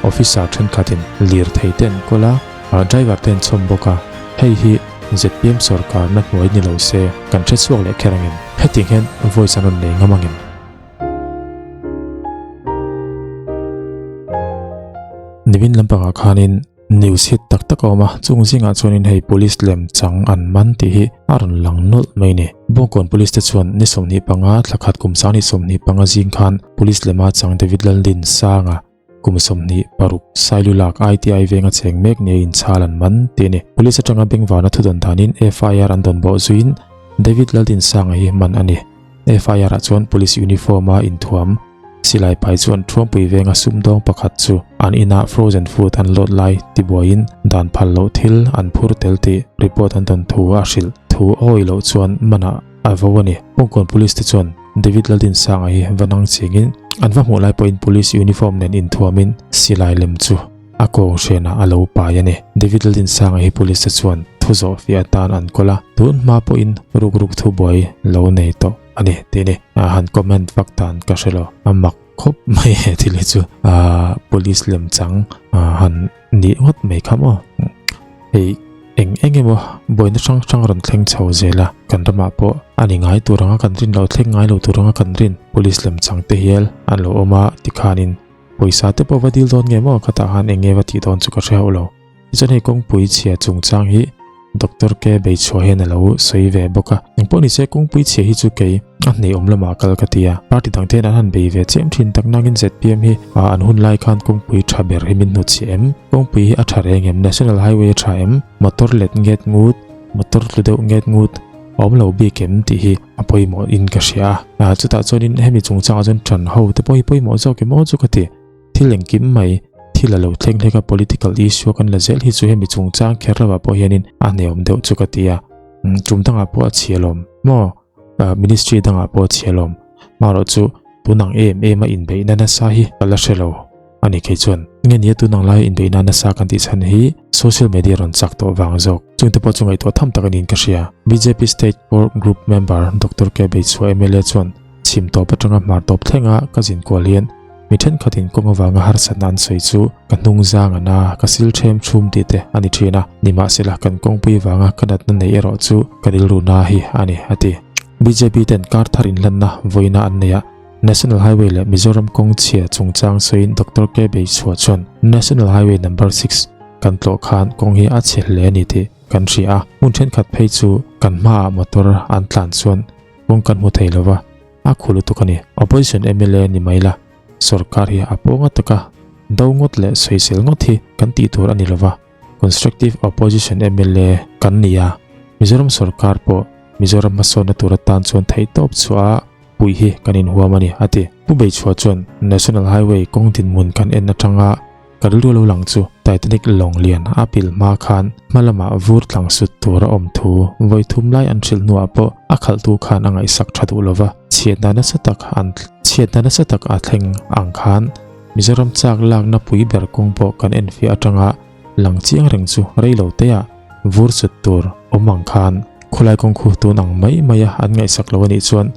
Officer thenkhatin lirthei te an kawl a, driver te an chhawm bawk a, hei hi zpm sorkarna hnuai ni lo se kan hre chhuak leh kher angin hetiang hian voice an rawn nei ngam angin. Nimin lampangah khanin news hit tak tak a awm a, chung zingah chuanin hei police lem chang an man tih hi a rawn lang nawlh mai a ni. Bawngkawn police te chuan ni 25 thla khat kum 2025 zing khan police lema chang David Laldinsanga Kum 26 Sailulak ITI venga cheng mek nia inchhal an man tih a ni. Police atanga bengvarna thudawn danin FIR an dawn bawh zuiin David Laldinsanga hi man a ni. FIR ah chuan police uniform a inthuam silai pai chuan Thuampui venga sumdawng pakhat chu an inah frozen food an load lai tibuaiin dan phal loh thil an phur tel tih report an dawn thu a hrilh thu awi loh chuan manah a vo a ni. Bawngkawn Police te chuan David Laldinsanga hi va nang chingin an va hmuh lai pawhin Police uniform nen inthuamin silai lem chu a kawng hrenah a lo pai a ni. David Laldinsanga hi Police te chuan thu zawh fiah atan an kawl a, tun hma pawhin ruk ruk thubuai lo nei tawh a ni tih a ni. Han comment vak dan ka hre lo, a mak khawp mai he thil hi chu Police lem chang han nih ngawt mai kha maw. Hei eng eng emaw buaina hrang hrang rawn thleng chho zel a, kan ramah pawh a ni ngai tur anga kan rin lo thleng ngai lo tur anga kan rin police lem chang te hial an lo awm a tikhanin pawisa te pawh va dil dawn nge maw khatah khan eng nge va tih dawn chu ka hre hauh lo. Tichuan hei kawngpui chhia chungchang hi Doctor K Beichhuah hian a lo sawi ve bawk a, engpawh ni se kawngpui chhia hi chu kei a hneawm lamah kal ka ti a, party dang te hian an han bei ve chiam thin tak nangin zpm hi an hun lai khan kawngpui tha ber hi min hnutchhiah em? Kawngpui hi a tha reng em? National Highway a tha em? Motor let nget ngut, motor tlu deuh nget ngut a awm lo bik em tih hi a pawimawh in ka hria a, chutah chuanin hemi chungchangah chuan ṭan ho te pawh hi pawimawh zawk em aw chu ka ti. Thil engkim mai, thil a lo thleng hlek a political issue a kan la zel hi chu hemi chungchang kher lovah pawh hianin a hneawm deuh chu ka ti a, tum dangah pawh a chhi alawm maw, ministry dangah pawh a chhi alawm, marawh chu tun ang em em a inbeihna nasa hi ka la hre lo a ni kei chuan. Nge nia tun ang laia inbeihna nasa kan tih chhan hi social media rawn chak tawh vang zawk, chungte pawh chu ngaihtuah tham tak a niin ka hria. Bjp state core group member Doctor K Beichhua mla chuan Chhim tawp atanga hmar tawp thlenga ka zin kual hian mi thenkhatin kawng avanga harsatna an sawi chu ka hnung zang an a, ka sil them chhum tih te a ni thin a, nimahsela kan kawngpui vanga ka natna neih erawh chu ka rilru na hi a ni, a ti. Bjp ten kar thar inhlanna vawiina an nei a, National Highway leh Mizoram kawng chhia chungchang sawiin Doctor K Beichhua chuan National Highway Number 6 kan tlawh khan kawng hi a chhe hle a ni tih kan hria a, hmun thenkhat phei chu kan hmaah motor an tlan chuan Kawng kan hmu thei lova, a khu lutuk a ni. Opposition mla ni mai la, sorkar hi a pawnga taka do ngawt leh sawisel ngawt hi kan tih tur a ni lova, constructive opposition mla kan ni a, Mizoram sorkar pawh Mizoram hmasawnna tur atan chuan theihtawp chhuah a puih hi kan inhuam a ni, a ti. Pu Beichhua chuan National Highway kawng dinhmun kan en atanga Ka rilru lo lang chu Titanic lawng lian a pil hma khan hma lamah vur tlang sut tur a awm thu vawi thum lai an hrilh hnuah pawh a khalhtu khan a ngaihsak tha duh lova, chhiatna nasa tak an chhiatna nasa tak a thleng ang khan Mizoram chak lakna pui ber kawng pawh kan enfiah atanga lang chiang reng chu rei lo te ah vur sut tur awm ang khan khawlai kawng khu tun ang mai mai a an ngaihsak lo anih chuan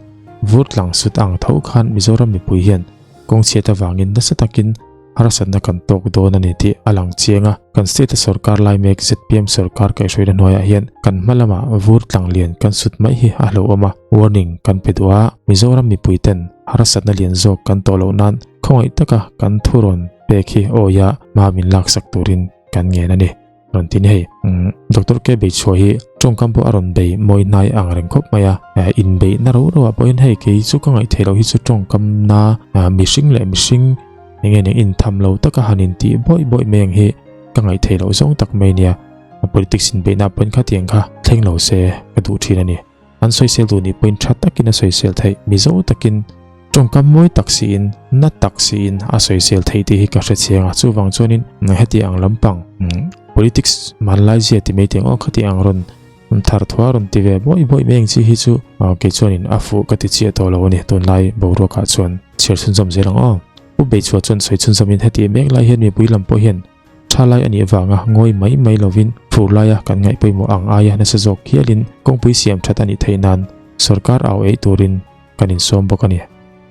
vur tlang sut ang tho khan Mizoram mipui hian kawng chhiat avangin nasa takin harsatna kan tawk dawn a ni tih a lang chiang a, kan state a sorkar lai mek zpm sorkar kaihhruaina hnuaiah hian kan hma lamah vur tlang lian kan sut mai hi a hlauhawm a, warning kan pe duh a, Mizoram mipui ten harsatna lian zawk kan tawh loh nan khawngaih taka kan thurawn pek hi awia hma min laksak turin kan ngen a ni. Rawn ti ni hei. Doctor K Beichhua hi tawngkam pawh a rawn bei mawi hnai ang reng khawp mai a, inbeihna ro ro ah pawhin hei kei chu ka ngaih theih loh hi chu tawngkam na mihring leh mihring eng nge eng intham lo taka han intih bawih bawih mai ang hi ka ngaih theih loh zawng tak mai nia. Politics inbeihna ah pawhin khatiang kha thleng lo se ka duh thin a ni. An sawisel duh nih pawhin tha takin a sawisel theih, Mizo takin tawngkam mawi tak siin, na tak siin a sawisel theih tih hi ka hre chiang a, chuvang chuanin heti ang lampang politics hmanlai zia ti mai tih ang aw khati ang rawn thar thua rawn ti ve bawih bawih mai ang chi hi chu kei chuanin a fuh ka ti chiah tawh lo a ni tunlai boruakah chuan chhiar chhunzawm zel ang aw. Pu Beichhua chuan sawi chhunzawmin heti mek lai hian mipui lam pawh hian Tha lai a nih avanga ngawi mai mai lovin fur laia kan ngaih pawimawh ang aia nasa zawk hialin kawngpui siam that a nih theih nan sorkar au eih turin kan insawm bawk a ni,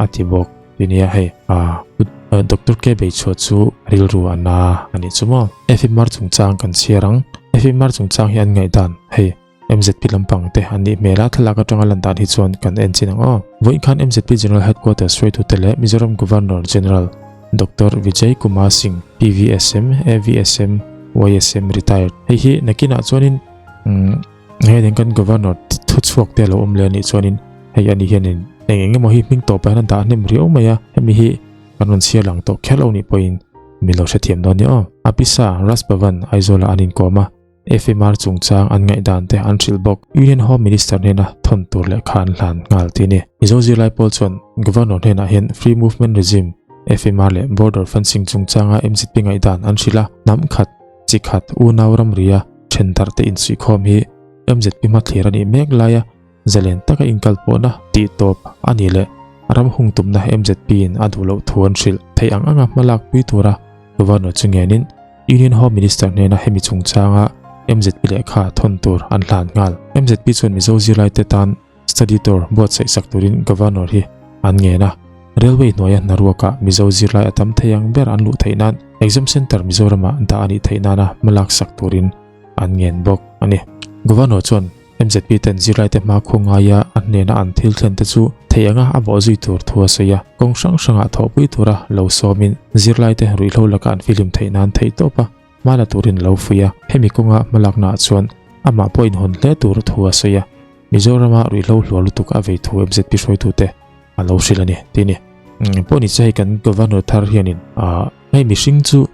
a ti bawk. Ti nia hei, Doctor K Beichhuah chu rilru a na a nih chu maw. FMR chungchang kan chhiar ang. FMR chungchang hi an ngaihdan hei MZP lampang te an nih hmel a, thlalak atanga lan dan hi chuan kan en chin ang aw. Vawiin khan MZP General Headquarters hruaitute leh Mizoram Governor General Doctor Vijay Kumar Singh, PVSM, AVSM, YSM Retired, hei hi nakinah chuanin hei kan Governor thuchhuak te a lo awm leh a nih chuanin hei ani hianin eng eng emaw hi hming tawpah hian a dah hnem riau mai a, hemi hi kan rawn chhiar lang tawh kher lo nih pawhin min lo hrethiam dawn nia aw. A pisa Raj Bhavan Aizawlah an inkawm a. FMR chungchang an ngaihdan te an hrilh bawk. Union Home Minister hnena thawn tur lehkha an hlan nghal tih a ni. Mizo zirlai pawl chuan Governor hnenah hian Free Movement Regime, FMR, leh Border Fencing chungchanga MZP ngaihdan an hrilh a, hnam khat, chi khat, unau ramria then darh te insuihkhawm hi MZP hmathlir a nih mek laia zalen taka inkalpawhna tih tawp a nih leh ram hung tumna MZP in a duh loh thu an hrilh theih ang anga hmalak pui tura Governor chu ngenin Union Home Minister hnena hemi chungchanga MZP lehkha thawn tur an hlan nghal. MZP chuan Mizo zirlaite tan study tour buatsaih sak turin Governor hi an ngen a, Railway hnuaia hnaruakah Mizo zirlai a tam thei ang ber an luh theih nan Exam Centre Mizoramah dah a nih theih nana hmalak sak turin an ngen bawk a ni. Governor chuan MZP ten zirlaite hmakhua ngaia a hnena an thil thlen te chu theih anga a bawh zui tur thu a sawi a, kawng hrang hrangah thawhpui tura lo sawmin zirlaite ruihhlo laka an fihlim theih nan theih tawp a, hma la turin a lo fuih a, hemi kawnga hmalaknaah chuan amah pawh inhawn hle tur thu a sawi a, Mizorama ruihhlo hluar lutuk a vei thu MZP hruaitute a lo hrilh a ni tih a ni. Pawh ni che hei kan Governor thar hianin hei mihring chu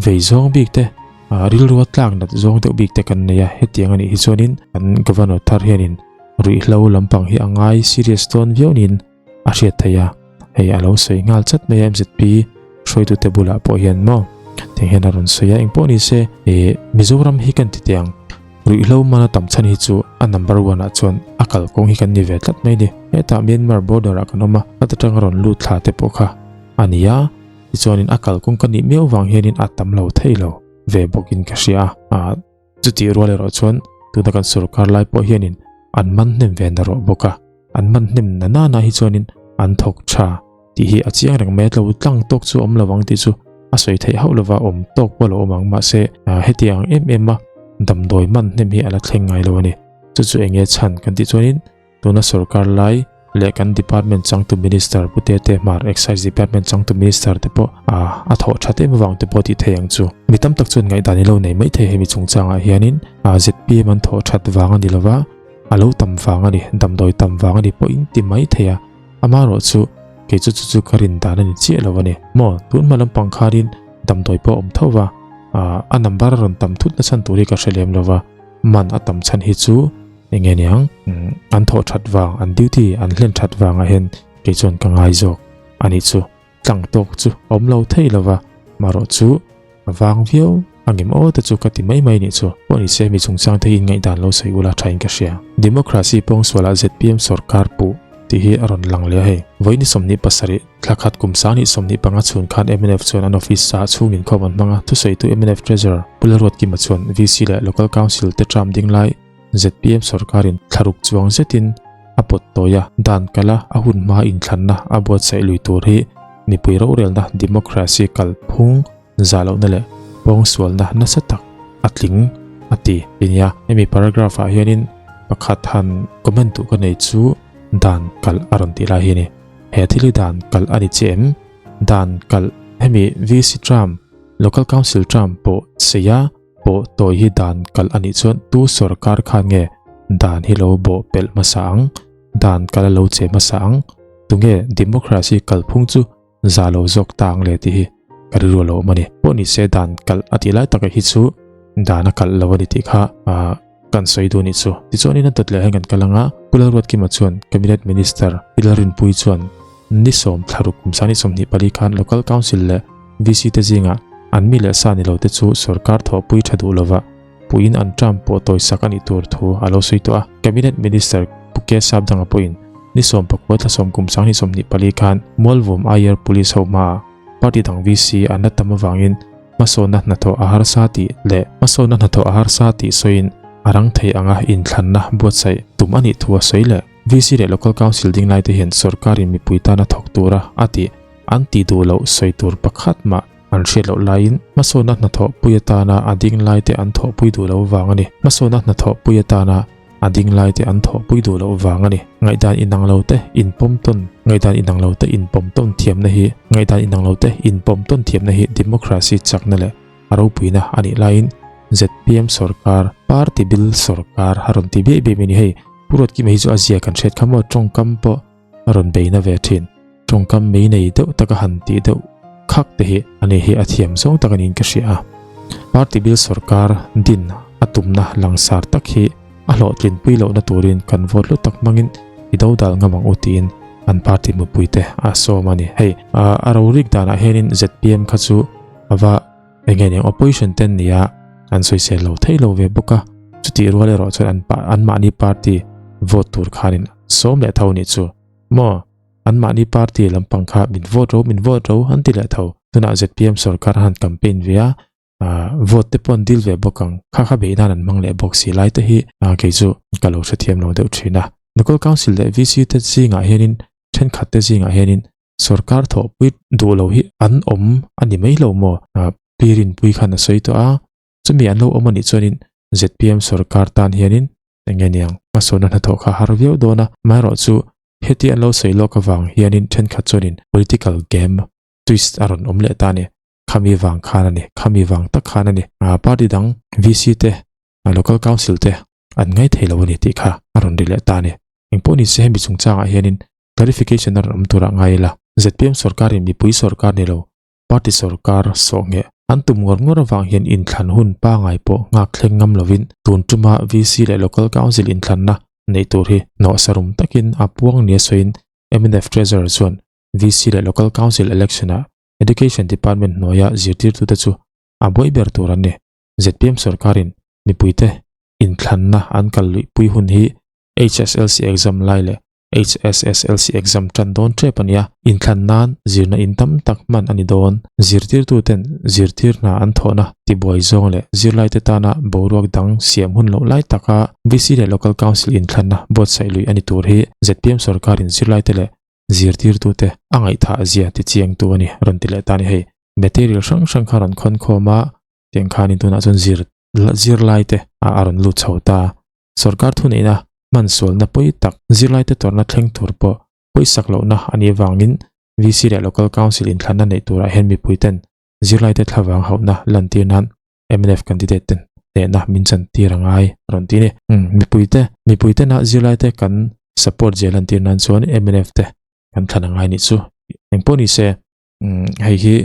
Vei zawng bik te, rilru a tlak nat zawng deuh bik te kan nei a, hetiang a nih hi chuanin kan Governor thar hianin ruihhlo lampang hi a ngai serious dawn viau niin a hriat theih a, hei a lo sawi nghal chat mai a MZP hruaitute bulah pawh hian maw tiang hian a rawn sawi a, engpawh ni se ih Mizoram hi kan ti teh ang, ruihhlo mana tam chhan hi chu a number one ah chuan a kalkawng hi kan ni ve tlat mai a ni, hetah Myanmar border ah kan awm a, heta tanga rawn lut thla te pawh kha a ni a. Tichuanin a kalkawng ka nih miau vang hianin a tam lo thei lo ve bawkin ka hria a. Chutih rual erawh chuan tuna kan sorkar lai pawh hianin an man hnem ve na rawh bawk a. An man hnem na nana hi chuanin an thawk tha tih hi a chiang reng mai a, tlo tlang tawk chu awm lo ang tih chu a sawi theih hauh lova awm tawk pawh lo awm ang mahse hetiang em em a damdawi man hnem hi a la thleng ngai lo a ni. Chu chu eng nge chhan kan tih chuanin Tuna sorkar lai leh kan department changtu minister Pu Tete Hmar, Excise department changtu minister te pawh a thawh that em avang te pawh tih thei ang chu. Mi tam tak chuan ngaihdan i lo nei mai thei hemi chungchangah hianin zpm an thawh that vang a ni lova, a lo tam vang a ni, damdawi tam vang a ni pawhin ti mai thei a, amaherawh chu kei chu chu chu ka rin dan a ni chiah lo a ni. Maw, tun hma lampang khanin damdawi pawh a awm tho va, a number a rawn tam thut na chhan tur hi ka hre lem lova, man a tam chhan hi chu Enge niang an thawh that vang an duty an hlen that vangah hian kei chuan ka ngai zawk a nih chu tlang tawk chu a awm lo thei lova marawh chu a vang viau a ngem aw te chu ka ti mai mai nih chu pawh ni se mi chungchang te hi in ngaihdan lo sawi ula thain ka hria. Democracy pawngsualah zpm sorkar puh tih hi a rawn lang leh a hei. Vawiin 27 thla khat kum 2025 chhun khan mnf chuan an office ah chhung inkhawm an hmang a, thusawitu mnf Treasurer Pu Lalruatkima chuan VC leh Local Council te term ding lai zpm sorkarin thlaruk chuang zetin a pawt tawi a, dan kala a hun hma inthlanna a buatsaih lui tur hi mipui rorelna democracy kalphung zah lohna leh pawngsualna nasa tak a tling a ti a nia. Hemi paragraph ah hianin pakhat han comment duh ka nei chu dan kalh a rawn tih lai hi a ni. He thil hi dan kalh a ni che em? Dan kalh hemi VC term, Local Council term pawh sei a, Pawh tawi hi dan kalh a nih chuan tu sorkar khan nge dan hi lo bawh pelh hmasa ang, dan kalh a lo che hmasa ang, tunge democracy kalphung chu za lo zawk ta ang le tih hi ka rilru a lo awm a ni. Pawh ni se dan kalh a tih lai taka hi chu dan a kalh lo a ni tih kha kan sawi duh a nih chu. Tichuanin a dawt leh hian kan kal ang a, Pu Lalruatkima chuan Cabinet Minister Pi Lalrinpuii chuan Ni sawm thlaruk kum 2024 khan Local Council leh VC te zingah an mi leh sa ni lo te chu sorkar thawhpui tha duh lova puiin an term pawh tawisak a nih tur thu a lo sawi tawh a. Cabinet Minister Pu K Sapdanga pawhin ni 19 thla sawm kum 2024 khan Mualvum Ayer Police ho hmaah party dang VC an la tam avangin hmasawnna hnathawh a harsa tih leh hmasawnna hnathawh a harsa tih sawiin a rang thei anga inthlanna buatsaih tum a nih thu a sawi leh. VC leh Local Council ding laite hian sorkarin mipui tana thawk tura a tih. an tih duh loh sawi tur pakhat mah an hriat loh laiin hmasawnna hnathawh pui atana a ding lai te an thawhpui duh loh vang a ni. Hmasawnna hnathawh pui atana a ding lai te an thawhpui duh loh vang a ni. Ngaihdan inang lo te inpawm tawn Ngaihdan inang lo te inpawm tawn thiamna hi Ngaihdan inang lo te inpawm tawn thiamna hi democracy chakna leh a ropuina a nih laiin zpm sorkar party bil sorkar a rawn ti biai biai mai a ni. Hei Pu Ruatkima hi chu a zia kan hriat kha maw tawngkam pawh a rawn beina ve thin. Tawngkam mei nei deuh taka han tih deuh khak te hi a ni hi a thiam zawng tak a niin ka hria a. Party bil sorkar din a tumna langsar tak hi a hlawhtlinpui lohna turin kan vote lut tak hmangin i do dal ngam ang u tiin an party mupuite a sawm a ni. Hei a rorik danah hianin zpm kha chu a va eng nge niang opposition ten nia an sawisel lo thei lo ve bawk a, chutih rual erawh chuan an anmahni party vote tur khanin sawm leh tho nih chu maw. Anmahni party lampang kha min vote ro min vote ro an ti leh tho. Tunah zpm sorkar a han campaign ve a, vote te pawh an dil ve bawk ang. Kha kha beih nan an hmang leh bawk si lai te hi kei chu ka lo hrethiam lo deuh thin a. Local Council leh VC te zingah hianin thenkhat te zingah hianin sorkar thawhpui duh lo hi an awm a ni mai lo maw? Pi Rinpui khan a sawi tawh a, chumi an lo awm a nih chuanin zpm sorkar tan hianin eng nge niang hmasawnna hnathawh kha har viau dawn a, amaherawhchu Heti an lo sawi lawk avang hianin thenkhat chuanin political game twist a rawn awm leh ta a ni. Khami vang khan a ni, khami vang tak khan a ni. Party dang VC te, local council te an ngai thei lo a ni tih kha a rawn ri leh ta a ni. Engpawh ni se hemi chungchangah hianin clarification a rawn awm turah ngai ila. Zpm sorkarin mipui sorkar ni lo Party sorkar sawhngheh an tum ngawr ngawr avang hian inthlan hun pangai pawh nghak thleng ngam lovin tun tuma VC leh Local Council inthlanna neih tur hi hnawhsarum takin a puang nia sawiin mnf Treasurer chuan VC leh Local Council election-ah Education Department hnuaia zirtirtute chu a buai ber tur an ni. Zpm sorkarin mipuite inthlanna an kal luihpui hun hi HSLC exam lai leh HSSLC exam tan dawn tep a nia, inthlan nan zirna in tam tak hman a ni dawn. Zirtirtuten zirtir hna an thawhna tibuai zawng leh zirlaite tana boruak dang siam hun loh lai taka VC leh Local Council inthlanna buatsaih lui a ni tur hi zpm sorkarin zirlaite leh zirtirtute a ngaihthah zia tichiangtu a ni rawn ti leh ta a ni. Hei material hrang hrang kha rawn khawn khawm a, tiang khanin tunah chuan zir zirlaite a rawn lut chho ta. Sorkar thuneihna hmansualna pawi tak zirlaite tawrhna thleng tur pawh pawisak lohna a nih avangin VC leh Local Council inthlanna neih turah hian mipuiten zirlaite thlavang hauhna lantir nan mnf candidate ten hnehna min chantir a ngai a rawn ti a ni. Mipuite mipuitena zirlaite kan support zia lantir nan chuan mnf te kan thlan a ngai nih chu. Engpawh ni se hei hi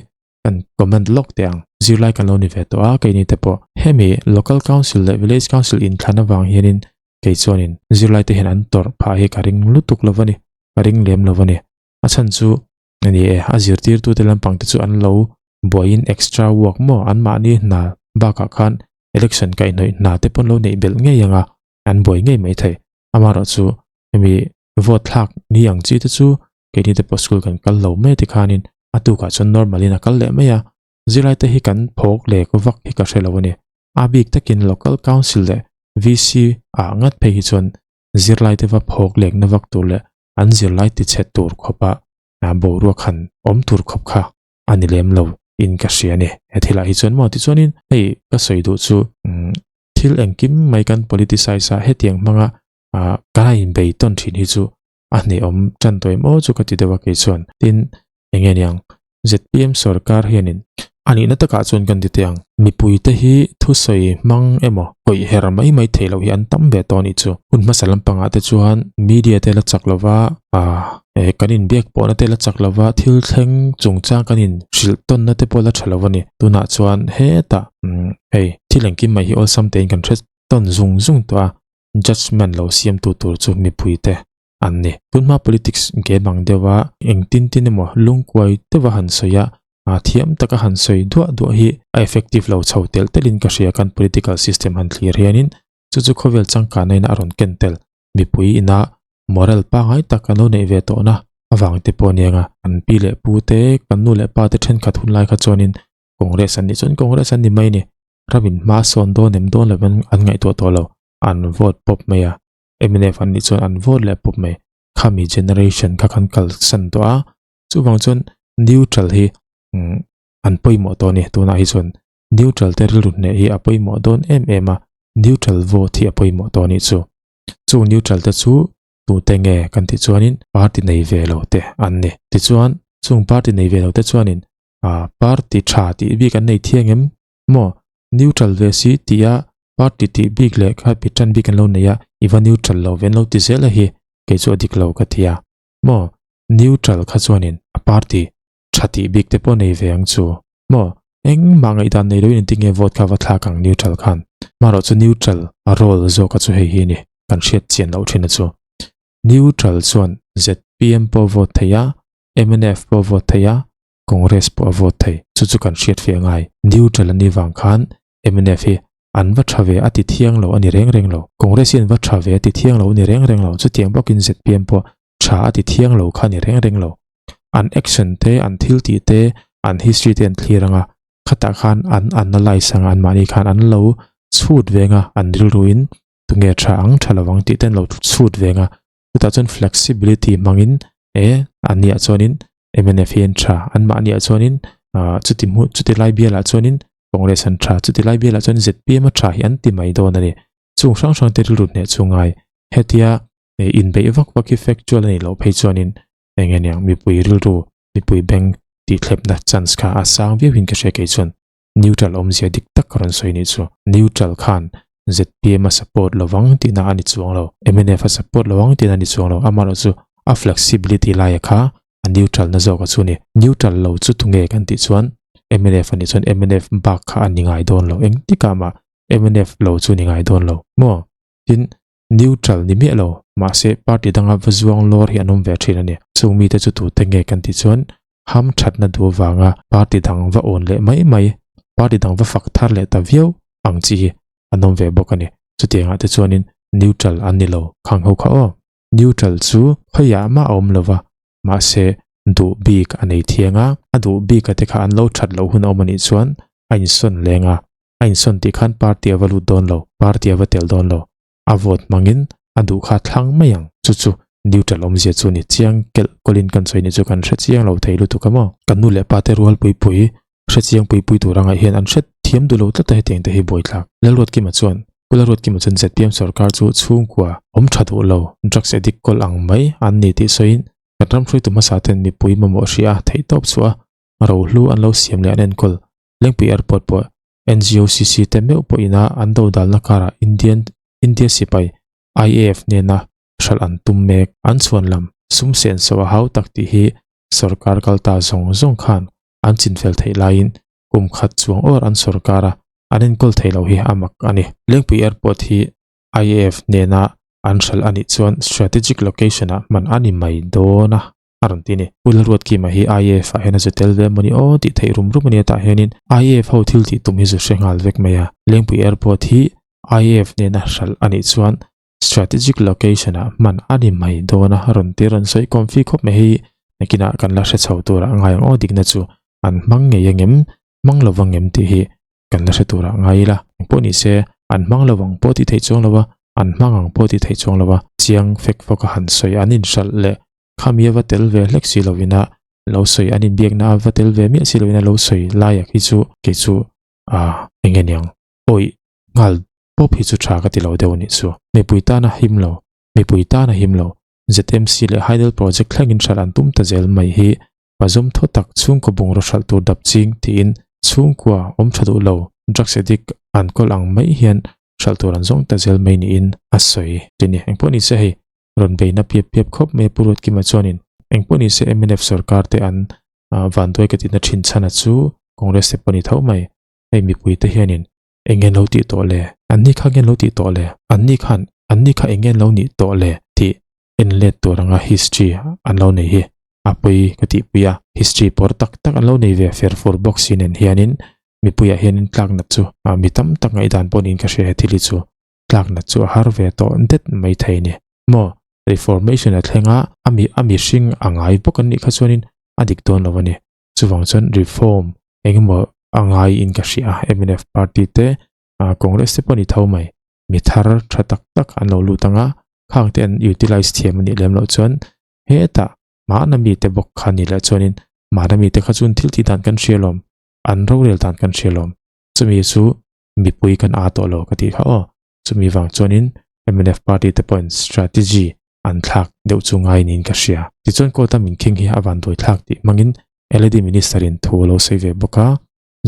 kan comment lawk teh ang. Zirlai kan lo ni ve tawh a, keini te pawh hemi Local Council leh Village Council inthlan avang hianin kei chuanin zirlai te hian an tawrh phah hi ka ring lutuk lo a ni, ka ring lem lo a ni. A chhan chu a ni e, a zirtirtute lampang te chu an lo buaiin extra work maw anmahni hna bakah khan election kaihhnawih hna te pawn lo neih belh ngei ang a, an buai ngei mai thei. Amaherawhchu hemi vote thlak ni ang chi te chu keini te pawh school kan kal lo mai tikhanin a tukah chuan normal in a kal leh mai a, zirlai te hi kan phawk lek vak hi ka hre lo a ni. A bik takin local council leh VC ah ngat phei hi chuan zirlai te va phawk lekna vak tur leh an zirlai tichhe tur khawpa boruak han awm tur khawp kha a ni lem lo in ka hria a ni. He thilah hi chuan maw tichuanin hei ka sawi duh chu thil engkim mai kan politicize a hetiang hmanga kan a inbei tawn thin hi chu a hnehawm tan tawh em aw chu ka ti deuh a kei chuan tin eng nge niang zpm sorkar hianin a nihna takah chuan kan ti teh ang mipuite hi thusawi hmang emaw kawih her mai mai theih loh hi an tam ve tawh a nih chu hun hmasa lampangah te chuan media te la chak lova ah eh kan inbiak pawhna te la chak lova thil thleng chungchang kan in hrilh tawnna te pawh la tha lo a ni tunah chuan hetah hei thil engkim mai hi awlsam tein kan hre tawn zung zung tawh a. Judgement lo siamtu tur chu mipuite an ni. Tunhma politics game ang deuha engtin tin emaw lungkuai deuha han sawi a, thiam taka han sawi duah duah hi a effective lo chho telh telhin ka hria kan political system han thlir hianin chu chu khawvel changkanna in a rawn ken tel mipui ina moral pangngai tak kan lo neih ve tawhna avang te pawh aniang a. Kan pi leh pu te, kan nu leh pa te thenkhat hun lai kha chuanin Congress an nih chuan Congress an ni mai a ni. Ramin hma sawn dawn em dawn lovin an ngaihtuah tawh lo. An vote pawp mai a. Mnf an nih chuan an vote leh pawp mai. Khami generation kha kan kalsan tawh a. Chuvang chuan Neutral hi an pawimawh tawh a ni. Tunah hi chuan neutral te rilru hneh hi a pawimawh dawn em em a, neutral vote hi a pawimawh tawh a nih chu. Chung neutral te chu tute nge kan tih chuanin party nei ve lo te an ni. Tichuan chung party nei ve lo te chuanin ah party tha tih bik an nei thiang em maw? Neutral ve si tia party tih bik leh kha pi tan bik an lo nei a, i va neutral lo ve an lo ti zel a hi kei chu a dik lo ka ti a maw? Neutral kha chuanin a party tha tih bik te pawh nei ve ang chu maw? Engmah ngaihdan nei loin engtin nge vote kha va thlak ang neutral khan? Marawh chu neutral a role zawk a chu hei hi a ni kan hriat chian loh thin a chu. Neutral chuan zpm pawh vote thei a, mnf pawh vote thei a, Congress pawh a vote thei. Chu chu kan hriat fiah ngai. Neutral an nih vang khan mnf hi an va tha ve a ti thiang lo a ni reng reng lo. Congress hi an va tha ve a ti thiang lo a ni reng reng lo. Chutiang bawkin zpm pawh tha a ti thiang lo kha a ni reng reng lo. An action te, an thil tih te, an history te an thlir ang a, khatah khan an analyse ang a, anmahni khan an lo chhut veng a, an rilruin tunge tha ang tha lo ang tih te an lo chhut veng a. Chutah chuan flexibility hmangin e anniah chuanin mnf hi an tha, anmahniah chuanin ah chuti hmun chuti lai bialah chuanin Congress an tha, chuti lai bialah chuan zpm a tha hi an ti mai dawn a ni. Chung hrang hrang te rilru hneh chu ngai. Hetia inbeih vak vak hi factual a nih loh phei chuanin eng nge niang mipui rilru, mipui beng tihthlepna chance kha a sang viau in ka hria kei chuan neutral awmzia dik tak ka rawn sawi nih chu. Neutral khan zpm a support lovang tihna a ni chuang lo, mnf a support lovang tihna a ni chuang lo, amaherawh chu a flexibility laia kha a neutral na zawk a chu ni. Neutral lo chu tunge kan tih chuan mnf a nih chuan mnf bak kha a ni ngai dawn lo, engtikah mah mnf lo chu ni ngai dawn lo maw? Tin, neutral ni miah lo, mahse party danga va zuang lawr hi an awm ve thin a ni. Chung mite chu tute nge kan tih chuan ham thatna duh avanga party dang va awn leh mai mai, party dang va fak thar leh ta viau ang chi hi an awm ve bawk a ni. Chutiangah te chuanin neutral an ni lo khang ho kha aw. Neutral chu khawiah mah a awm lo va, mahse duh bik a nei thiang a, a duh bika te kha an lo that loh hun a awm a nih chuan a insawn leng a, a insawn tih khan party a va lut dawn lo, party a va tel dawn lo, a vote hmangin a duh kha thlang mai ang. Chu chu neutral awmzia chu ni chiang kelh kawlin kan sawi ni chu kan hre chiang lo thei lutuk a maw? Kan nu leh pa te rual pui pui, hre chiang pui pui tur anga hian an hre thiam duh lo tlat a hetiang te hi buaithlak. Lalruatkima chuan, Pu Lalruatkima chuan zpm sorkar chu chhungkua awm tha duh lo, drugs addict kawl ang mai an ni tih sawiin kan ram hruaitu hmasa ten mipui mamawh hria theihtawp chhuah a rohlu an lo siam leh an enkawl Lengpui Airport pawh NGOCC te meuh pawhin a an dodalna karah Indian India sipai IAF hnena hralh an tum mek. An chhuan lam sum senso a hau tak tih hi sorkar kal ta zawng zawng khan an chinfel theih laiin kum khat chuang awr an sorkar a an enkawl thei lo hi a mak a ni. Lengpui Airport hi IAF hnena an hralh a nih chuan strategic location-ah hman a ni mai dawn a. a rawn ti a ni. Pu Lalruatkima hi IAF ah hian a zu tel ve emaw ni aw tih theih rum rum a ni a tah hianin IAF ho thil tih tum hi zu hre nghal vek mai a. Lengpui Airport hi IAF nena hralh a nih chuan strategic location ah hman a ni mai dawn a rawn ti rawn sawi kawm fi khawp mai hei nakinah kan la hre chho turah a ngai ang aw dikna chu an hmang ngei angem hmang lo vangem tih hi kan la hre turah ngai ila. Engpawh ni se an hmang lo ang pawh tih theih chuang lo a an hmang ang pawh tih theih chuang lo a chiang fek fawk a han sawi an inhralh leh Khami a va tel ve hlek si lovin a lo sawi an inbiakna a va tel ve miah si lovin a lo sawi laiak hi chu kei chu ah eng nge niang awih nghal pawp hi chu tha ka ti lo deuh anih chu. Mipui tana him lo mipui tana him lo ZMC leh Hydel project thlengin hralh an tum ta zel mai hi pazawm thaw tak chhungkaw bungraw hralh tur dap ching tiin chhungkua awm tha duh lo drugs addict an kawl ang mai hian hralh tur an zawng ta zel mai niin a sawi. Tini engpawh nise hei rawn beina piap piap khawp mai a Pu Ruatkima chuanin engpawh nise mnf sorkar te an vanduai ka tihna thin chhana chu Congress te pawh ni tho mai hei mipui te hianin eng nge an lo tih tawh le anni kha nge an lo tih tawh le anni khan anni kha eng nge an lo nih tawh le tih en let tur anga history an lo nei hi a pawi ka tihpui a history pawr tak tak an lo nei ve fer fur bawk si nen hianin mipuiah hianin tlaknat chu mi tam tak ngaihdan pawh niin ka hria he thil hi chu. Tlakna chu a har ve tawh det mai thei ni. Maw? Reformation a thleng a, a mi a mihring a ngai bawk an nih kha chuanin a dik dawn lo a ni. Chuvang chuan reform engemaw a ngai in ka hria a, mnf party te, Congress te pawh ni tho mai. Mi thar tha tak tak an lo lut ang a, khang te an utilize thiam a nih lem loh chuan hetah hmana mite bawk kha ni leh chuanin. Mahna mite kha chuan thil tih dan kan hria lawm, an rorel dan kan hria lawm. Chumi chu mipui kan aa tawh lo ka tih kha aw. Chumi vang chuanin mnf party te pawhin strategy an thlak deuh chu ngai niin ka hria. Tichuan court a min khing hi a vanduai thlak tih hmangin LAD minister in thu a lo sawi ve bawk a.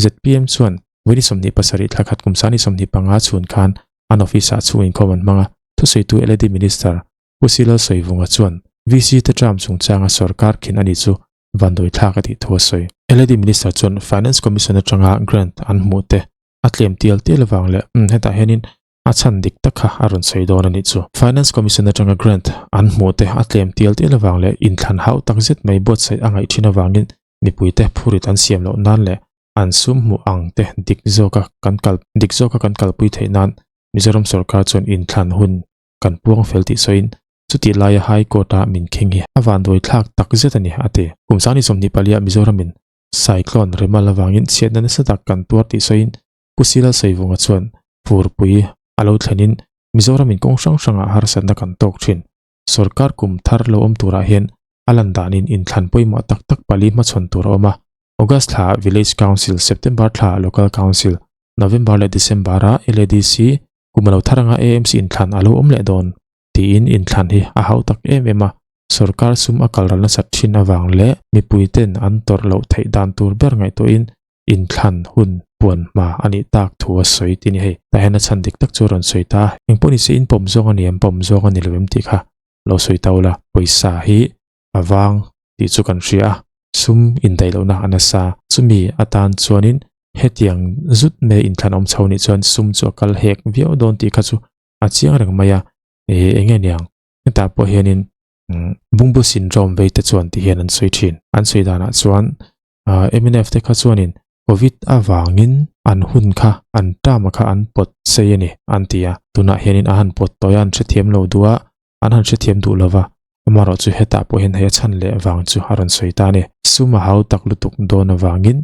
Zpm chuan vawi 27 thla khat kum 25 chhun khan an office ah chhung inkhawm an hmang a, thusawitu LAD minister Pu Silal Sawivunga chuan VC te term chungchanga sorkar khin a nih chu vanduai thlak a tih thu a sawi. LAD minister chuan Finance Commission atanga grant an hmuh te a tlem tial tial avang leh umm hetah hianin a chhan dik tak kha a rawn sawi dawn a nih chu. Finance Commission atanga grant an hmuh te a tlem tial tial avang leh inthlan hau tak zet mai buatsaih a ngaih thin avangin mipuite phurit an siam loh nan leh an sum hmuh ang te dik zawka kan kal dik zawka kan kalpui theih nan Mizoram sorkar chuan inthlan hun kan puang fel tih sawiin chutih laia High Court-a min khing hi a vanduai thlak tak zet a ni, a ti. Kum sangni 24-ah Mizoramin Cyclone Remal avangin chhiatna nasa tak kan tuar tih sawiin Pu Silal Saivunga chuan furpui a lo thlenin Mizoramin kawng hrang hrangah harsatna kan tawk thin. Sorkar kum thar lo awm turah hian a lan danin inthlan pawimawh tak tak pali hmachhawn tur a awm a. August thlaah Village Council, September thlaah Local Council, November leh December-ah LADC Kum a lo thar anga AMC inthlan a lo awm leh dawn tiin inthlan hi a hau tak em em a, sorkar sum a kalral nasat thin avang leh mipuiten an tawrh loh theih dan tur ber ngaihtuahin inthlan hun puan hma a nih tak thu a sawi tih a ni hei. Tah hian a chhan dik tak chu a rawn sawi ta a, engpawh nise in pawm zawng a ni em pawm zawng a ni lo em tih kha lo sawi ta ula, pawisa hi a vang tih chu kan hria a, sum indaih lohna a nasa. Chumi atan chuanin hetiang zut mai inthlan awm chho nih chuan sum chu a kal hek viau dawn tih kha chu a chiang reng mai a, eh eng nge niang hetah pawh hianin bungbu syndrome vei te chuan ti hian an sawi thin. An sawi danah chuan mnf te kha chuanin covid avangin an hun kha an term kha an pawt sei a ni an ti a, tunah hianin a han pawt tawi a an hrethiam lo duh a, an han hrethiam duh lova, amaherawh chu hetah pawh hian hei a chhan leh vang chu a rawn sawi ta a ni. Sum a hau tak lutuk dawn avangin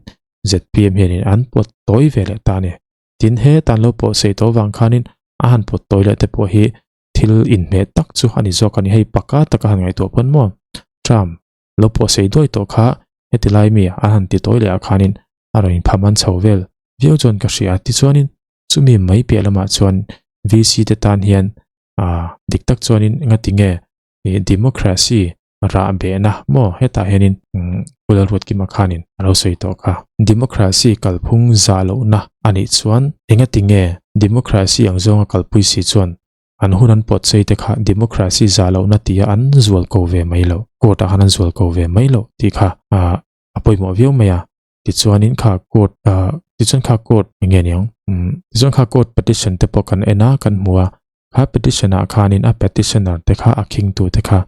zpm hianin an pawt tawi ve leh ta a ni. Tin, heta an lo pawh sei tawh vang khanin a han pawt tawi leh te pawh hi thil inhmeh tak chu a ni zawk a ni. Hei paka taka han ngaihtuah pawn maw Trump lo pawh sei duai tawh kha heti lai mi an han ti tawi leh ah khanin a rawn inpham an chho vel viau chuan ka hria. Tichuanin chumi mai piah lamah chuan VC te tan hian Ah, dik tak chuanin ngati nge ih democracy rah behna maw hetah hianin Pu Lalruatkima khanin a lo sawi tawh kha. Democracy kalphung zah lohna a nih chuan engati nge democracy ang zawnga kalpui si chuan an hun an pawt sei te kha democracy zah lohna tia an zual ko ve mai loh, court ah khan an zual ko ve mai loh tih kha ah a pawimawh viau mai a. Tichuanin kha court ah tichuan kha court eng nge niang umm tichuan kha court petition te pawh kan en a kan hmu a kha petition ah khanin a petitioner te kha a khing tu te kha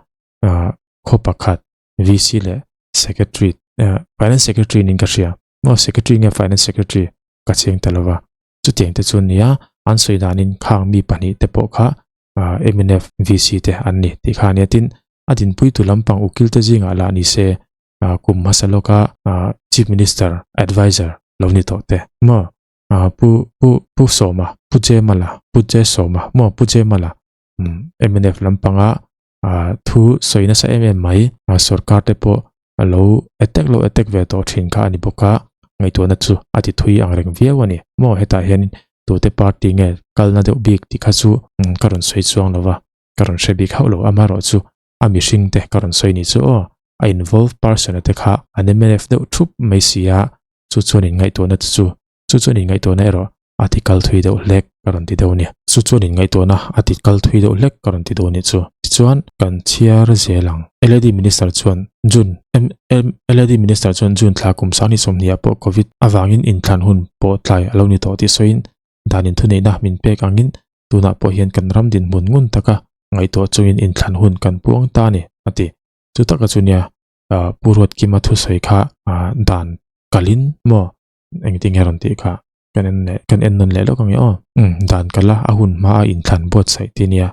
ah khaw pakhat VC leh secretary ah finance secretary niin ka hria maw secretary nge finance secretary ka cheng ta lova chutiang te chu nia an sawi danin khang mi pahnih te pawh kha ah mnf VC te an ni tih kha ania tin a dinpui tu lampang ukil te zingah lah ni se kum hmasa lawka Chief Minister Adviser lo ni tawh te maw Pu Pu Pu Sawma Pu Jemala Pu J Sawma maw Pu Jemala mnf lampanga thu sawi nasa em em mai sorkar te pawh a lo attack lo attack ve tawh thin kha a ni bawk a ngaihtuahna chu a ti thui ang reng viau a ni maw hetah hian tute party nge kalna deuh bik tih kha chu ka rawn sawi chuang lo va ka rawn hre bik hauh lo amaherawh chu a mihring te ka rawn sawi ni chu aw, a involve person a te kha an mnf deuh thup mai si a, chu chuan in ngaihtuahna te chu, chu chuan in ngaihtuahna erawh a ti kal thui deuh hlek ka rawn ti deuh a ni. Chu chuan in ngaihtuahna a ti kal thui deuh hlek ka rawn ti deuh a ni chu. Tichuan kan chhiar zel ang. LAD Minister chuan June, LAD Minister chuan June thla kum 2020 ah pawh Covid avangin inthlan hun pawh tlai a lo ni tawh tih sawiin dan inthuneihna min pek angin tunah pawh hian kan ram dinhmun ngun taka ngaihtuah chungin inthlan hun kan puang ta a ni, a ti. Chu taka chu nia Pu Ruatkima thusawi kha dan kalin maw engtin nge rawn tih kha kan en leh kan en nawn leh lawk ang e aw. Umm dan kala a hun hma a inthlan buatsaih tih nia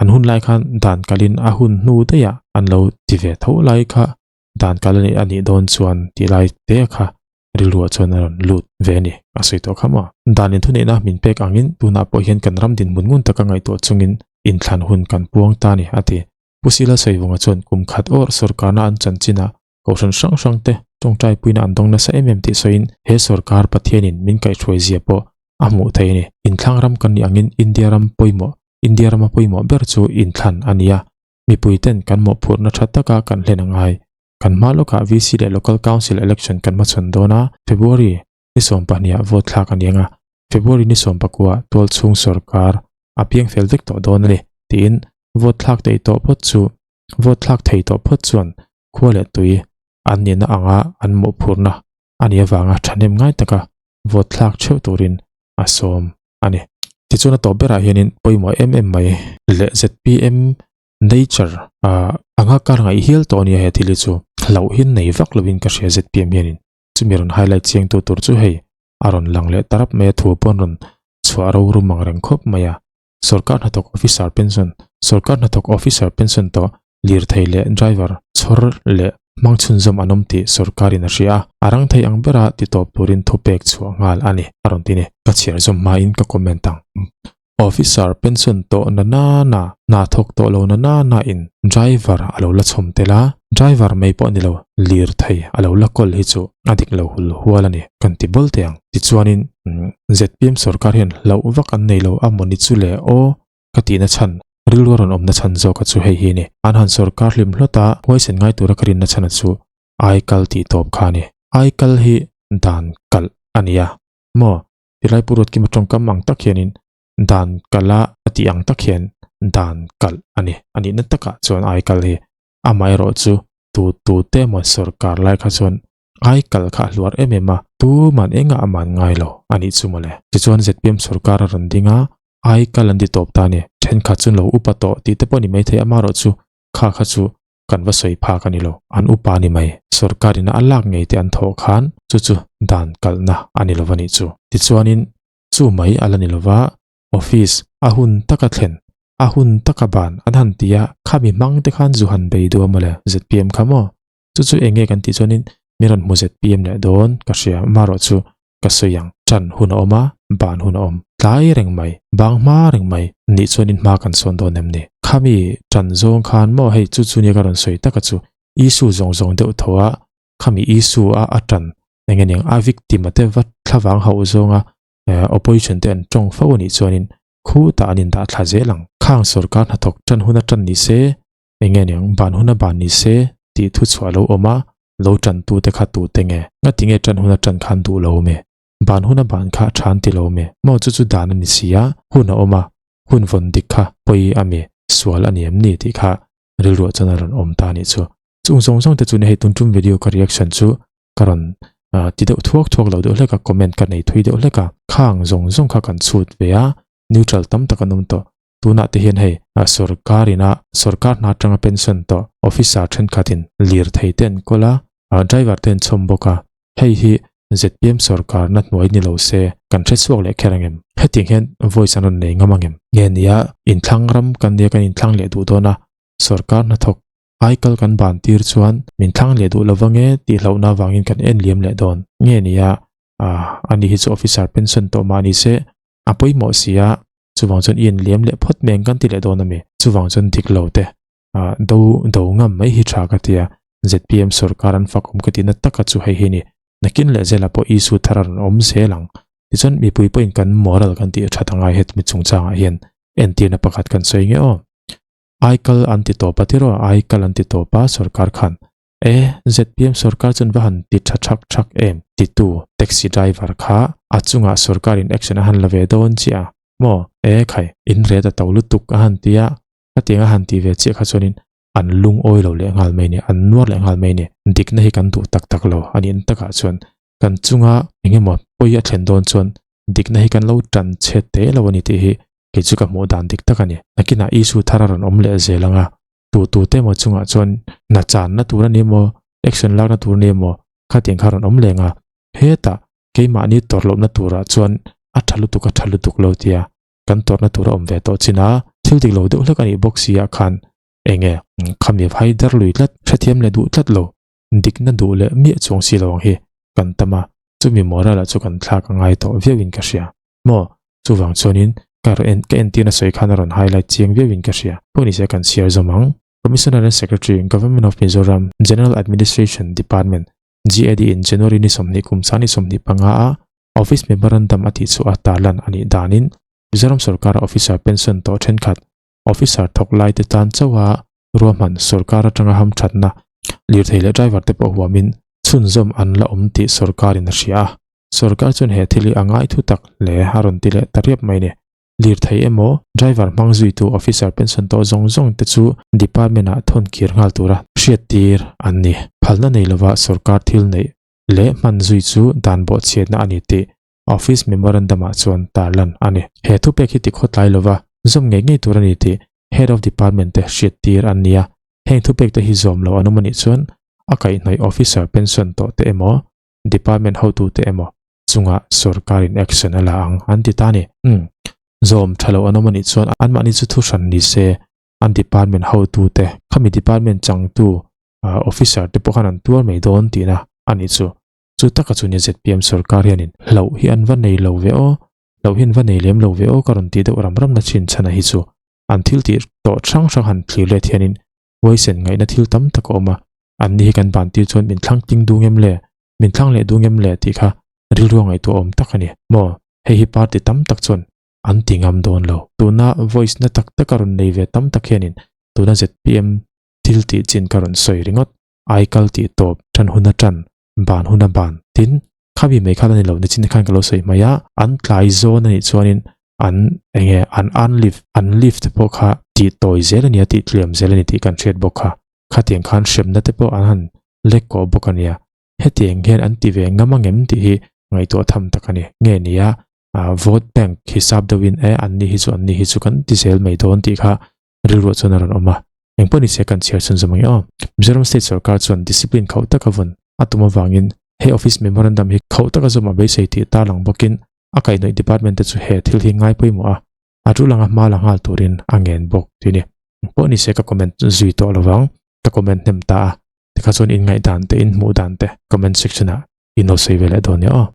an hun lai khan dan kalin a hun hnu daih ah an lo ti ve tho lai kha dan kal a nih dawn chuan tih lai te kha rilruah chuan a rawn lut ve a ni, a sawi tawh kha maw? Dan inthuneihna min pek angin tunah pawh hian kan ram dinhmun ngun taka ngaihtuah chungin inthlan hun kan puang ta a ni, a ti. Pu Sila Sawivunga chuan kum khat awrh sawrkarna an chanchinah kohhran hrang hrang te. Tawngtaipuina an dawng nasa em em tih sawiin he sorkar Pathianin min kaihhruai zia pawh a hmuh theih a ni. Inthlang ram kan nih angin India ram pawimawh India rama pawimawh ber chu inthlan a ni a, mipuiten kan mawhphurhna tha taka kan hlen a ngai. Kan hma lawkah VC leh Local Council Election kan hmachhawn dawn a, February ni sawmpahniha vote thlak a ni ang a, February ni sawmpakua tualchhung sorkar a piang fel vek tawh dawn a ni tiin vote thlak thei tawh phawt chu vote thlak thei tawh phawt chuan khua leh tui an nihna anga an mawhphurhna a nih avanga thahnem ngai taka vote thlak theuh turin a sawm a ni. Tichuan a tawp berah hianin pawimawh em em mai leh zpm nature anga kar ngaih hial tawh a nia he thil hi chu hlauh hi nei vak lovin ka hria zpm hianin chumi rawn highlight chiang tu tur chu hei a rawn lang leh ta rap mai a thu pawh an rawn chhuah ro rum ang reng khawp mai a. Sorkar hnathawk officer pension Sorkar hnathawk officer pension tawh lirthei leh driver chhawr leh hmang chhunzawm an awm tih sorkarin a hria a, a rang thei ang bera ti tawp turin thupek chhuah nghal a ni, a rawn ti ni. Ka chhiar zawm hmain ka comment ang. Officer pension tawh na na na, hna thawk tawh lo na na na in driver a lo la chhawm tel a, driver mai pawh ni lo, lirthei a lo la kawl hi chu a dik lo hul hual a ni, kan ti bawl teh ang. Tichuanin zpm sorkar hian hlauh vak an nei lo a mawni chu le aw ka tihna chhan rilru a rawn awmna chhan zawk a chu hei hi a ni. An han sorkar hlim hlawt a, huaisen ngai tura ka rinna chhan a chu aikal tih tawp kha a ni. Aikal hi dan kalh a ni a maw? Tilai Pu Ruatkima tawngkam ang tak hianin dan kalh a a tih ang tak hian dan kalh a ni. A nihna takah chuan aikal hi amaherawh chu tu tu te emaw sorkar lai kha chuan Aikal kha a hluar em em a, tuman engah a man ngai lo a nih chu mawle. Tichuan zpm sorkar a rawn ding a, aikal an ti tawp ta a ni. Thenkhat chu an lo upa tawh tih te pawh ni maithei amaherawh chu kha kha chu kan va sawi phak a ni lo. An upa a ni mai. Sorkar ina a lak ngei te an thawh khan chu chu dan kalhna a ni lo a nih chu. Tichuanin chu mai a la ni lo va, office a hun taka thlen, a hun taka ban an han ti a, khami hmang te khan zu han bei duh a mawle zpm kha maw? Chu chu eng nge kan tih chuanin min rawn hmu zpm leh dawn ka hria amaherawh chu ka sawi ang. Ṭan hun a awm a, ban hun a awm. Tlai reng mai, bang hma reng mai nih chuanin hma kan sawn dawn em ni? Khami ṭan zawng khan maw hei chu chu nia ka rawn sawi taka chu Isu zawng zawng deuh tho a, khami Isu a a ṭan eng nge niang a victim a te va thlavang hauh zawnga opposition te an ṭawng fo anih chuanin khutah an indah thla zel ang. Khang sorkar hnathawk ṭan hun a ṭan ni se Eng nge niang, ban huna ban ni se tih thu chhuah lo awm a, lo tan tu te kha tu te nge? Ngati nge tan huna tan khan duh lo awm e? Ban huna ban kha than ti lo awm e? Maw chu chu dan a ni si a, hun a awm a, hun vawn dik kha pawi a mi, sual a ni em ni tih kha rilruah chuan a rawn awm ta a nih chu. Chung zawng zawng te chu ni hei tun tum video ka reaction chu ka rawn ti deuh thuak thuak lo deuh hlek a, comment ka nei thui deuh hlek a, khang zawng zawng kha kan chhut ve a, neutral tam tak an awm tawh. Tunah te hian hei sorkar ina sorkar hna atanga pension tawh officer thenkhatin lirthei te an kawl a, driver te an chhawm bawk a, hei hi zpm sorkar na hnuai ni lo se kan hre chhuak leh kher angem? Hetiang hian voice an rawn nei ngam angem? Nge nia inthlang ram kan nia kan inthlang leh duh dawn a, sorkar hnathawk aikal kan ban tir chuan min thlang leh duh lo vange tih hlauhna avangin kan en liam leh dawn. Nge nia ani hi chu officer pension tawh mah ni se a pawimawh si a, Chuvang chuan i inliam leh phawt mai ang kan ti leh dawn a mi? Chuvang chuan dik lo te ah do do ngam mai hi tha ka ti a, zpm sorkar an fak awm ka tihna taka chu hei hi ni. Nakin leh zelah pawh issue thar a rawn awm zel ang. Tichuan mipui pawhin kan moral kan tih that angai hetmi chungchangah hian entirna pakhat kan sawi nge aw. Aikal an ti tawp a tiraw? Aikal an ti tawp a sorkar khan. E, zpm sorkar chuan va han ti tha thak thak em? Titu taxi driver kha a chungah sorkarin action a han la ve dawn chiah a maw? E khai, in ret a to lutuk a han ti a, khatiang a han ti ve chiah kha chuanin an lungawi lo leh nghal mai a ni, an nuar leh nghal mai a ni. Dikna hi kan duh tak tak lo a nih takah chuan kan chunga eng emaw pawi a thlen dawn chuan dikna hi kan lo tan chhe teh lo a ni tih hi kei chu ka hmuh dan dik tak a ni. Nakinah issue thar a rawn awm leh zel ang a, tu tu te emaw chungah chuan hna channa tur a ni emaw, action lakna tur a ni emaw khatiang kha rawn awm leng a, hetah keimahni tawrh lohna turah chuan a tha lutuk a tha lutuk lo tia kan tawrhna tur a awm ve tawh chin a, thil dik lo deuh hlek a nih bawk si ah khan eng nge khami vai dar lui tlat, hrethiam leh duh tlat lo, dikna duh leh miah chuang si lo ang hi kan tam a, chumi moral ah chu kan thlak a ngai tawh viauin ka hria. Maw? Chuvang chuanin ka rawn en ka entirna sawi khan a rawn highlight chiang viauin ka hria. Pawh nise kan chhiar zawm ang. Commissioner and Secretary, Government of Mizoram, General Administration Department, GAD in January ni 20 kum 2025 a Office Memorandum a tih chu a tarlan a nih danin Mizoram sorkara officer pension tawh thenkhat officer thawk lai te tan chauha ruahman sorkar atanga hamthatna lirthei leh driver te pawh huamin chhunzawm an la awm tih sorkarin a hria a. Sorkar chuan he thil hi a ngai thu tak hle a rawn ti leh ta riap mai ni. Lirthei emaw driver hmang zuitu officer pension tawh zawng zawng te chu department ah thawn kir nghal tura hriattir an ni. Phalna nei lova sorkar thil neih leh hman zui chu dan bawhchhiatna a ni tih Office Memorandum ah chuan tarlan a ni. He thupek hi tikhawtlai lova zawm ngei ngei tur a ni tih Head of Department te hriattir an ni a. Heng thupek te hi zawm lo an awm a nih chuan a kaihhnawih officer pension tawh te emaw department hotute emaw chungah sorkarin action a la ang an ti ta a ni. Umm, zawm tha lo an awm a nih chuan anmahni chu thu hran ni se an department hotute, khami department changtu officer te pawh khan an tuar mai dawn tihna a nih chu. Chu taka chu nia zpm sorkar hianin hlauh hi an va nei lo ve aw, hlauh hi an va nei lem lo ve aw ka rawn tih deuh ram ramna chin chhan a hi chu an thil tih tawh hrang hrang han thlir let hianin huaisen ngaihna thil tam tak a awm a, anni hi kan ban tir chuan min thlang tling dung em le, min thlang leh dung em le tih kha rilru a ngaihtuah awm tak a ni. Maw, hei hi party tam tak chuan an ti ngam dawn lo. Tuna voice na tak tak a rawn nei ve tam tak hianin tuna zpm thil tih chin ka rawn sawi ringawt, aikal tih tawp, tan hun a tan, ban hun a ban, tin Khami mai khan a ni lo, nichin khan ka lo sawi mai a, an tlai zawn a nih chuanin an eng nge an an lift an lift te pawh kha tih tawi zel a nia tih tliam zel a ni tih kan hriat bawk kha. Khatiang khan hremna te pawh an han lek kawh bawk a nia. Hetiang hian an ti ve ngam angem tih hi ngaihtuah tham tak a ni. Nge nia vote bank hisap deuhin e anni hi chu anni hi chu kan ti zel mai dawn tih kha rilruah chuan a rawn awm a. Engpawh ni se kan chhiar chhun zawm ang e aw. Mizoram State Sorkar chuan discipline khauh taka vawn a tum avangin he office memorandum hi khauh taka zawm a beisei tih tarlang bawkin a kaihhnawih department te chu he thil hi ngai pawimawh a, a tul anga hma la nghal turin a ngen bawk tih a ni. Engpawh ni se ka comment zui tawh lovang, ka comment hnem ta a, tikha chuan inngaihdan te, inhmuh dan te comment section ah in lo sawi ve leh dawn nia aw.